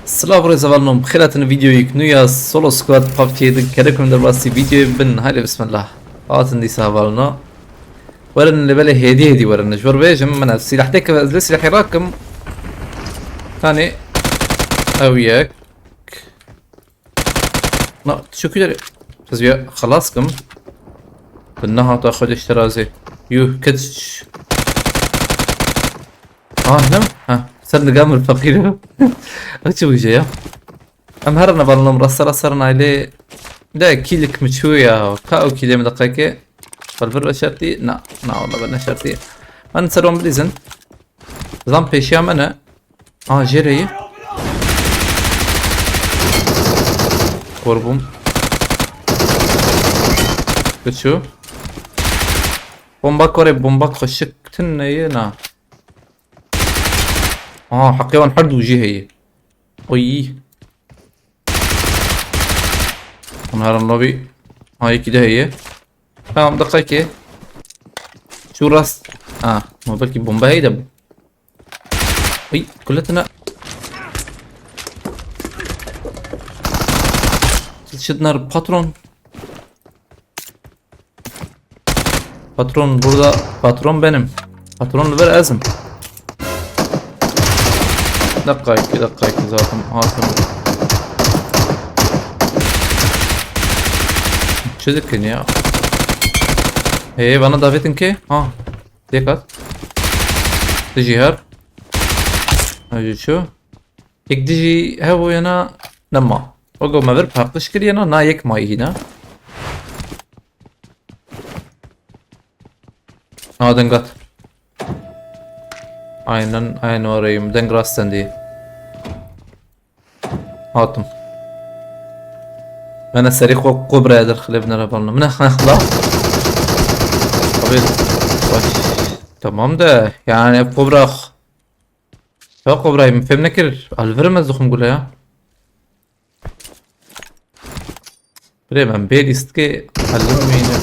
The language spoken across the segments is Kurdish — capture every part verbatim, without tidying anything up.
Silav rêz hevalno, bi xêr hatin vîdeoyek nû ya Solo Squad PUBG'ê di kerekim derbasî vîdeoyê bin. Haydi bismillah. Hatin dîsa hevalno. Werin li belê hêdî hêdî werin. Ji wir bêjim min ev sîlah têkeve, ez lê sîlahê rakim. Tanê ew yek. Na, teşekkür ederim. Ez ya xelas kim. Bi nehata xwe de şterazê. Yuh, keç. Ah, ne? Ha, ser niga min feqîr. Ev çi bûje ya? Em her ne balnom rasta rasta naylê. De kîlik mi çû ya? Ka ew kîlê min deqekê. Bal vir ve şertî? Na, na, wala be ne şertî. Em ser wan bilîzin. Zan pêşiya me ne? Aa, jê re ye. Kor bûm. Biçû. Bomba korê, bomba xweşik tune ye na. Aa, heqê wan her du jî heye. Oy. Hûn herin lobî. Ha, yekî de heye. Tamam, deqekê. Şu rast. Ha, ma belkî bomba heye de bû. Ay, kuletine. Çidnar patron. Patron burada, patron benim. Patron ver ezim. Dakika iki, dakika iki zaten hatım. Çözükün ya. Hey, bana davetin ki? Ha. Dikkat. Dijî her. Hadi şu. Yek dijî hevo yana nema. O go me vir paqij kir yana na yek mayî hîna. Ha, dengat. Aynen, aynen orayım. Deng rast sendî. Hatim. Bana serî xwe kobraya derxilê binere balna. Min la. Abi, baş. Tamam da yani kobra. Ya kobra, min fêm nekir. Alvirım ez dixim gule ya. Birê min bê lîstikê helim mîne.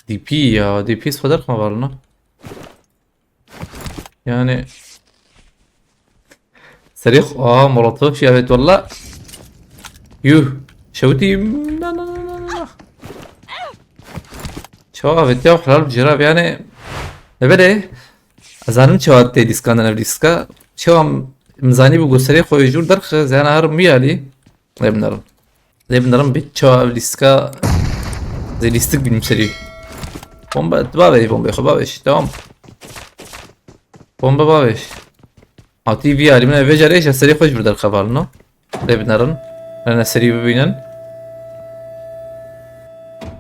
D P ya, D P sfeder xwe balna. Yani serî xwe, aa, molotof ya, evet valla. Yuh. Şewtî. Na, na, na, na, na. Çawa avêtiya helal bi cêra yani. Ne belê? Ez zanim çawa tê dîskan de ne lîstika. Çawa min zanî bû ku serê xwe jûr derxe, ziyana her miyalî. Lê binerim. Lê binerim bê çawa ev lîstika zê lîstik bînim serî. Bombe, bavê, bombe xwe bavêş. Devam. Bombe bavêş. Hatî vî alî min vê carê ji serê xwe ji vir derxe balino. Lê binerin. Rene serî bibînin.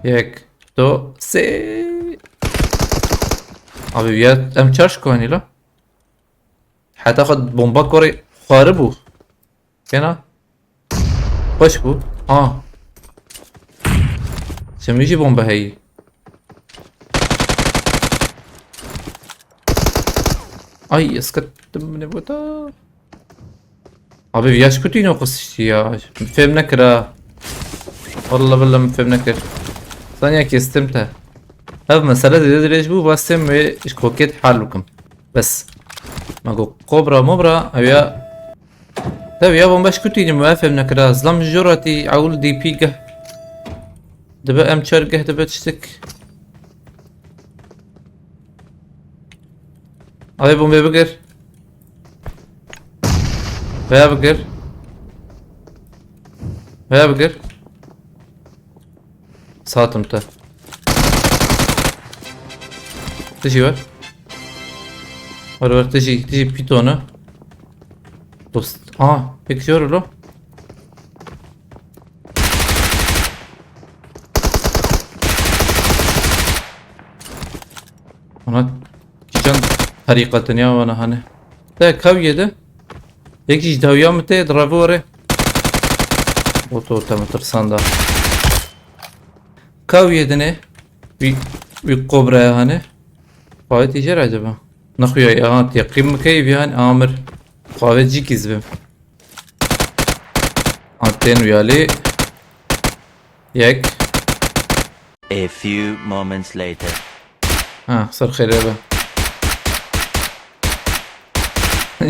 Yek, do, sê. Abi ya em çar şikonî la. Heta xwe bomba korê xwaribû. Kena. Xweş bû. Ha. Çemî jî bombe heyî. Ay, ez ketim binê bota. Abi, viya ji ku tîno xwe siştî ya? Min fêm nekir ha. Wallah billah min fêm nekir. Saniya kestim te. Ev mesele zêde dirêj bû, va sêm wê ji kokê hal bikim. Bes. Me got kobra mobra, ew ya. Tev ya bombe ji ku tînim, me fêm nekira. Zlam ji jor hatî, ewil D P geh. Dibe M çar geh dibe tiştik. Avê bombe bigir. Veya bigir. Veya bigir. Satim te. Tijî ver. Ver ver tijî, tijî pîtona. Dost. Aha, pek jor lo. Ona kîjan terîqetin ya wana hani. Te kav yedi. Yek jî dawiya min tê, di revore. Oto te min tirsanda. Kav yedine. Wî, wî kobraya hani. Xavet îcer acaba? Nexuya ya, teqîm mi keyf yani amir. Xavet jî kîz bim. Antên uyali. Yek. A few moments later. Ha, ser xêre be.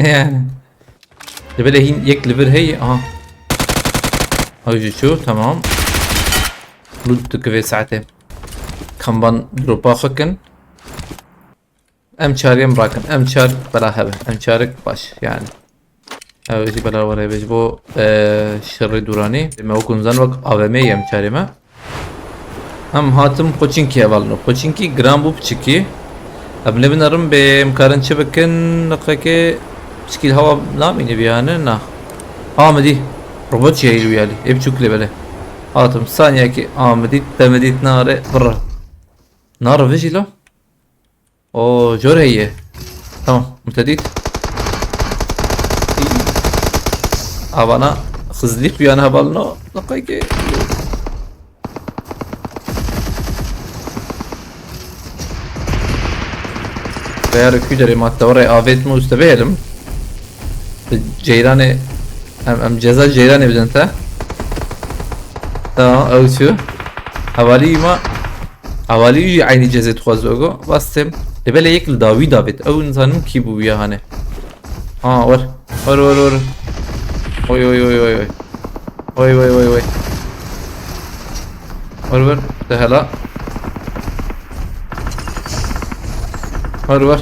Yani. Li belê hîn yek li vir heye. Aha. Ew jî çû, tamam. Loot dike vê saetê. Kamban dropa xwe kin. Em çar em rakin. Em çar bela hebe. Em çarik baş yani. Ew jî bela were ji bo, e, şerê dûranî. Me wek hûn zan wek A V M ye em çarê me. Em hatim Koçinkî hevalino. Koçinkî giran bû piçikî. Em lê binerin bê em karin çi bikin, niqekê piçikî li hewa namîne biyane, na. A min dî. Robot jî heyî wiyalî. Ê biçûk lê belê. Hatim saniyekî a min dît, te min dît, nare, birre. Nare vijî la. O jor heye. Tamam, mutedît. Avana xizlî xuyana hevalino. Laqayke. Beyar kü derê ma tewarê avêt mi uste bêlim. Bi ceyranê em, em ceza ceyranê bidin te. Tamam, ew çû. Hevalî ma Hevalî jî eynî cezê dixwaz ogo. Bas têm. Lê belê yek li dawî davêt. Ew nizanim kî bû ya hane. Ha, wer. Wer, wer, wer. Oy, oy, oy, oy, oy. Oy, oy, oy, oy. Wer, wer. De hela. Wer, wer.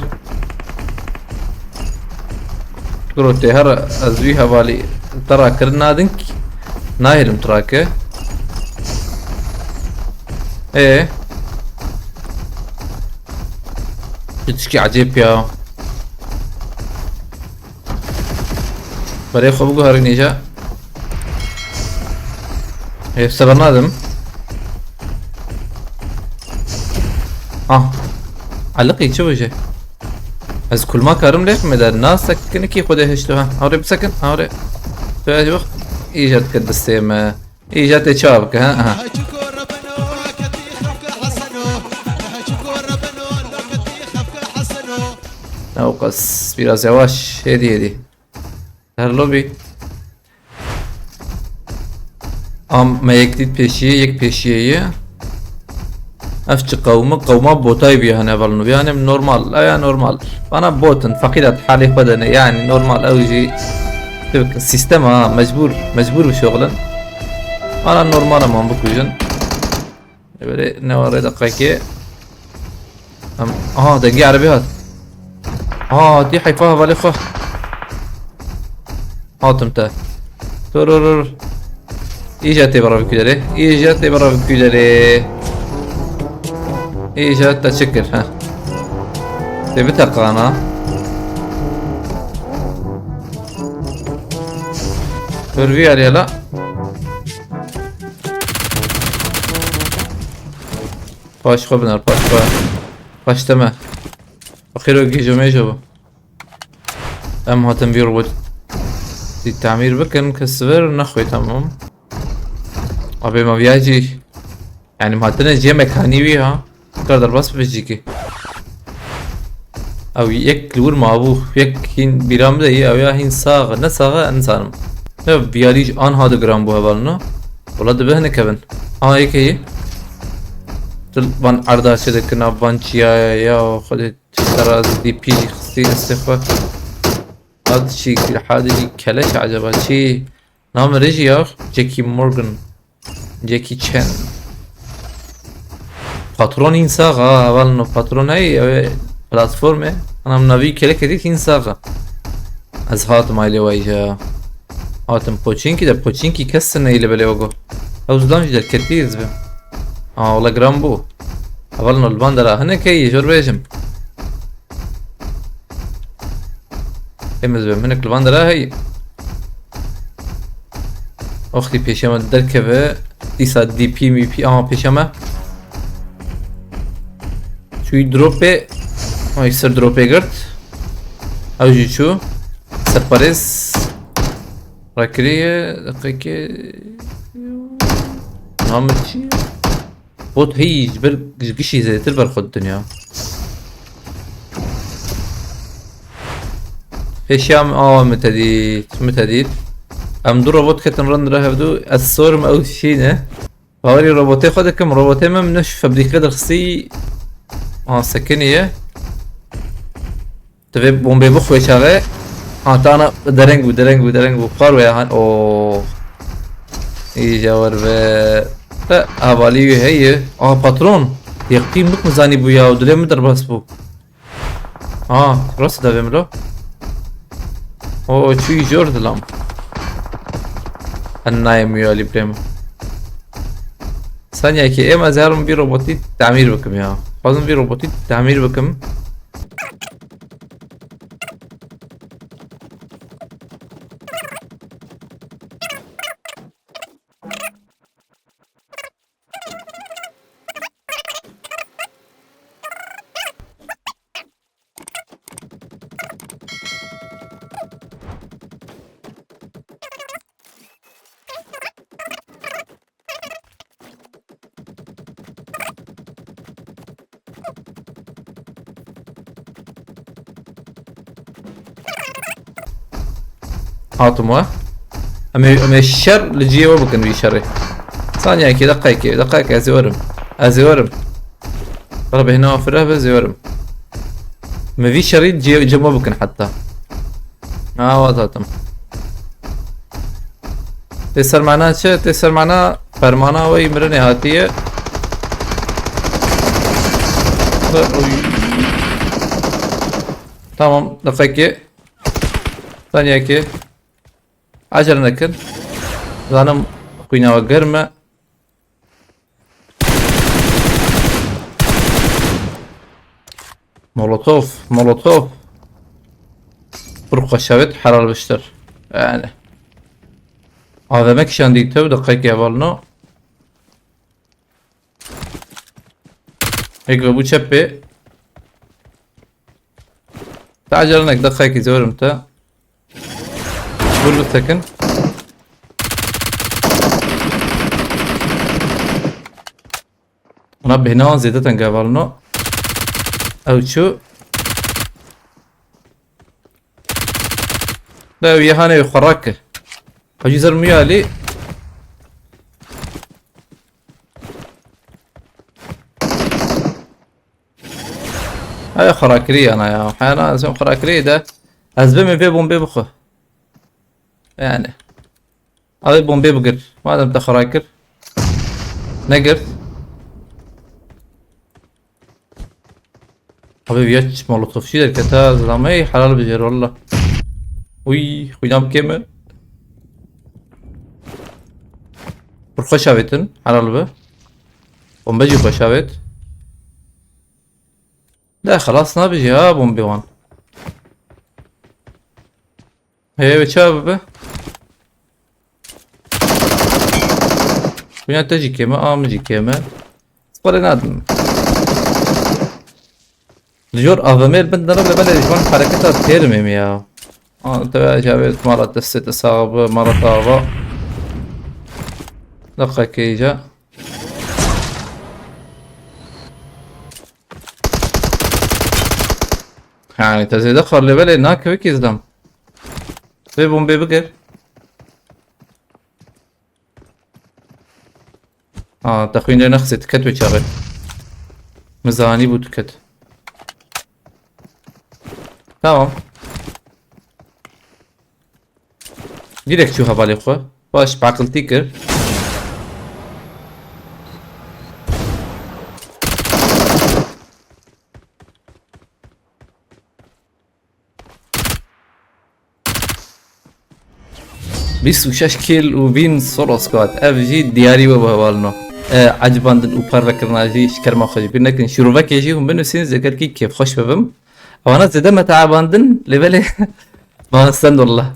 Kuro tê her ez wî hevalî te rakirin nadin kî. Nahêlim tu rake. Ê. Çi tişkî ecêb ya. Berê xwe biguherînê îca. Hêf seber nadim. Ah. Eliqî çi bû jê? Ez kulma karim lê xime de. Na sekinikî xwe de hişto ha. Hawrê bisekin. Hawrê. Tu ez yok. Îca dike distê me. Îca tê çawa bike ha? Aha. Ne o qas. Biraz yavaş. Hêdî hêdî. Her lobby. Am me yek dît pêşiyê, yek pêşiyê ye. Ev çi qewmi? Qewma botay bî hene velno. Yani normal, eya normal. Bana botin, feqîrat halê xwe de ne. Yani normal ew jî tibik sistem ha, mecbur, mecbur bişoxlin. Bana normal aman bikujin. Böyle ne var da kaki. Em, aha, dengê erebê hat. Aha, hatî heyfa hevalê xwe. Hatim te. Dur, dur, dur. Îja tê bera vekû derê. Îja tê bera vekû derê. Îja te çi kir, ha? Tê biteqana. Dur vî arî la. Paş xwe binar, paş xwe. Paş te me. Xêro gîjo mêjo bû. Em hatin vî robotî tamîr bikin, kes vir nexwê, tamam. Abê me viya jî. Yani em hatine cihê mekanî wî ha. Kar derbas bibe jî ki. Ew yek li wir mabû, yek hîn bîra min de ye, ew ya hîn sax e, ne sax e, nizanim. Ne biyalî ji anha de giran bû hevalino. Wela dibe hinek kevin. Aha yek heye. Tu van erda çi dikin, van çiya ye, ya Xwedê. Tiştera D P jî xistî destê xwe. Hat çî, hat jî keleş acaba çî? Navê rê jî ya Jackie Morgan. Jackie Chan. Patron hîn sax ha, hevalno patron hey, ew ê platformê. Anam navî kelekê dît hîn sax ha. Ez hatim ailê wayî jî. Hatim Poçinkî de, Poçinkî kes neyê li belê wego. Ew zilam jî derketî ez bi. Aa, wala giran bû. Hevalno li van dera hinek heye, jor bêjim. Em ez bim hinek li van dera hey. Oxtî pêşiya me derkeve. Dîsa D P M P ama pêşiya me. Çûyî dropê. Ay, ser dropê girt. Ew jî çû. Serparêz. Rakiriye. Deqeke. Namir çi ye? Bot hey ji ber, ji gişî zêdetir ber xwe ditin ya. Pêşiya min, awa min te dît, min te dît. Em du robot ketin rind re hevdu. Ez sorim ew şîne. Bawerî robotê xwe dikim. Robotê min, min şu febrîke derxistî. Ha, sekiniye. Divê bombê bixwe çaxê. Ha, tana dereng bû, dereng bû, dereng bû. Par wê han. Oo. Îja wer be. Te hevalî wî heye. Aha, patron. Yekî min zanî bû ya. Dilê min derbas bû. Ha, rast davê min lo. O, çûyî jor dilam. Enayê miyalî birê min. Saniyekê êm ez herim vî robotî tamîr bikim ya. Xwazim vî robotî tamîr bikim. Hatim we. Em ê, em ê şer li cihê we bikin vî şerê. Saniyekê, deqeyekê, deqeyekê ez ê werim. Ez ê werim. Wala bêhna fireh be, ez ê werim. Me vî şerî cihê, cihê we bikin heta. Ha, wat hatim. Tê ser mana çi? Tê ser mana fermana wê mirinê hatiye. Uy. Tamam, deqekê. Saniyekê. Acele nekin. Zanim xwîna we germ e. Molotov, molotov. Pir xweş avêt, helal biştir. Yani. A V M kişandî tev, deqekê hevalno. Êk vebû çepê. Te acele nek, deqekî zorim te. Vur bi tekin. Ona bêhna wan zêde teng hevalno. Ew çû. Da ew yê hanê wê xwe rak kir. Hacî zer miyalî. Haya xwe rakirî yana ya. Haya na, ez xwe rakirî de. Ez bimê vê bombê bixwe. Yani. Abi bombê bigir. Madem te xwe rakir. Negirt. Abi viya molotofçî derketa zilamey helal bijêr valla. Uy, xwîna bikê min. Pir xweş avêtin, helal bi. Bombe jî xweş avêt. De xelas nabijê ha bombê wan. Heye wê çawa bibe? Xuya te jî kêm e, a min jî kêm e. Sparê nadim. Li jor A V M li bin dere bile belê ji van hereketa têrim êm ya. A, te ve cavê mala destê te sax be, mala te ava. Deqekê îca. Yani te zêde xwe lê belê nakeve kî zilam. Vê bombê bigir. Aa, te xwîn lê nexisê, diket wê çaxê. Min zanî bû diket. Tamam. Direkt çû hevalê xwe. Baş, bi aqiltî kir. Bîst û şeş kill û vîn solo squad. Ev jî diyarî we bi hevalino. E, ecibandin û parvekirina jî ji kerma xwe ji bîr nekin. Şîrovekê jî hûn binusîn, zêkerkî kêfxweş bibim. Ewana zêde me teabandin, lê belê. Ma sen wallah.